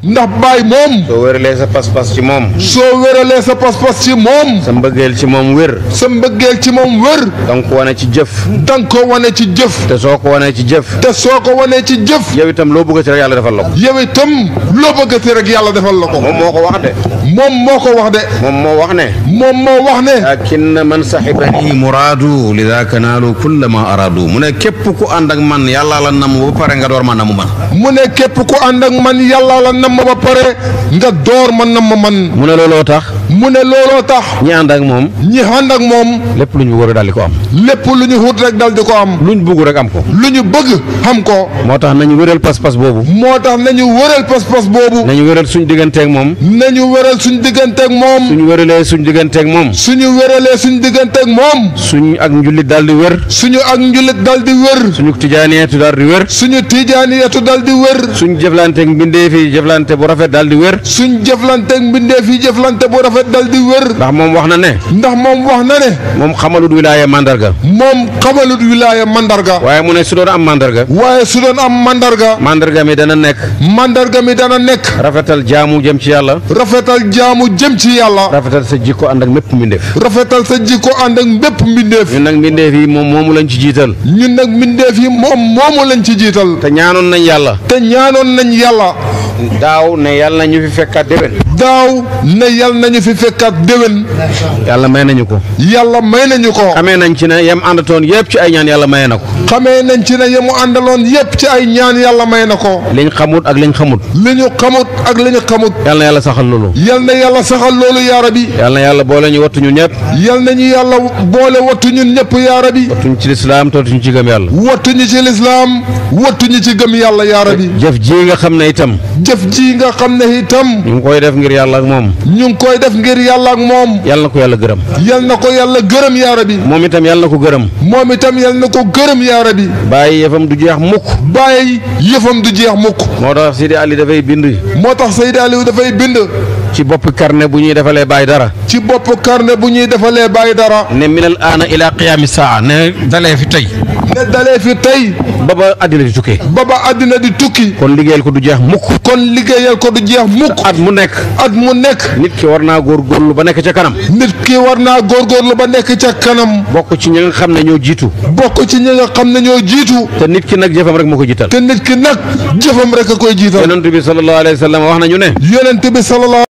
ndax baay moom soo wéralee sa pas-pas ci moom soo wéralee sa pas-pas ci moom sa mbëggeel ci moom wér sa mbëggeel ci moom wér danga ko wane ci jëf danga ko wane ci jëf te soo ko wanee ci jëf te soo ko wanee ci jëf yow itam loo bëgg ci rek yàlla defal la ko yow itam loo bëggati rek yàlla defal la ko moom moo ko wax de moom moo ko wax de moom moo wax ne moom moo wax ne lakin man sahibani muraadu lidaka naalu kulla ma araadu mu ne képp ku ànd ak man yàlla la namm ba pare nga door ma namm man mu ne képp ku ànd ak man yàlla la namm ba pare nga door ma namm man mu ne looloo tax mu ne looloo tax ñi ànd ak moom ñi ànd ak moom lépp lu ñu bëgg daal di ko am lépp lu ñu wut rek dal di ko am lu ñu bëgg rek am ko lu ñu bëgg xam ko moo tax nañu wéral pas-pas boobu moo tax nañu wëral pas-pas boobu nañu wéral suñ digganteeg moom nañu wëral suñ digganteeg moom suñu wéralee suñ digganteeg moom suñu wëralee suñ digganteeg moom suñ ak njullit daal di wér suñu ak njulit dal di wër suñu tijaaniyeetu daal di wér suñu tijaaniyatu dal di wër suñ jëflanteeg mbindee fi jëflante bu rafet daal di wér suñ jëflanteeg mbindeef yi jëflante bu rafet dal di wër ndax moom wax na ne ndax moom wax na ne moom xamalut wilaaya mandarga moom xamalut wilaaya mandarga waaye mu ne su doon am mandarga waaye su doon am mandarga mi dana nekk mandarga mi dana nekk rafetal jaamu jëm ci yàlla rafetal jaamu jëm ci yàlla rafetal sa jikko ànd ak mépp mbindeef rafetal sa jikko ànd ak mbépp mbindeef ñun nag mbindeef yi moom moomu lañ ci jiital ñun nag mbindeef yi moom moomu lañ ci jiital te ñaanoon nañ yàlla daaw ne yàlla na ñu fi fekkaat déwén daaw ne yàlla nañu fi fekkaat déwén yàlla may nañu ko yàlla may nañu ko xamee nañ ci ne yem àndatoon yëpp ci ay ñaan yàlla may na ko xamee nañ ci ne yemu àndaloon yépp ci ay ñaan yàlla may na ko liñ xamut ak liñ xamut li ñu xamut ak li ñu xamut yàlla na yàlla saxal loolu yal na yàlla saxal loolu yaa rabbi yàlla na yàlla boole ñu wattu ñun ñëpp yal nañu yàlla boole wattu ñun ñëpp yaa rabbi wattuñu ci lislaam te wattuñu ci gëm yàlla wattuñu ci lislaam wattuñu ci gëm yàlla yaa rabbi jëf ji nga xam ne itam jëf ji nga xam ne itam ñu ngi koy def ngir yàlla ak moom ñu ngi koy def ngir yàlla ak moom yàlla na ko yàlla gërëm yal na ko yàlla gërëm yaa rabbi moom itam yàlla na ko gërëm moom itam yal na ko gërëm yaa rabbi bàyyi yëfam du jeex mukk bàyyi yëfam du jeex mukk moo tax Sidi Ali dafay bind moo tax Seydi Aliou dafay bind ci bopp carnet bu ñuy defalee bàyyi dara ci bopp carnet bu ñuy defalee bàyyi dara ne minal aana ila qiyaami saa ne dalee fi tey ne dalee fi tey ba àddina di tukkee ba àddina di tukki kon liggéeyal ko du jeex mukk kon liggéeyal ko du jeex mukk at mu nekk nit ki war naa góorgóorlu ba nekk ca kanam nit ki war naa góorgóorlu ba nekk ca kanam bokk ci ñi nga xam ne ñoo jiitu te nit ki nag jëfam rek moo ko jiital te nit ki nag jëfam rek a koy jiital yonent bi sallallahu alayhi wa sallam wax nañu ne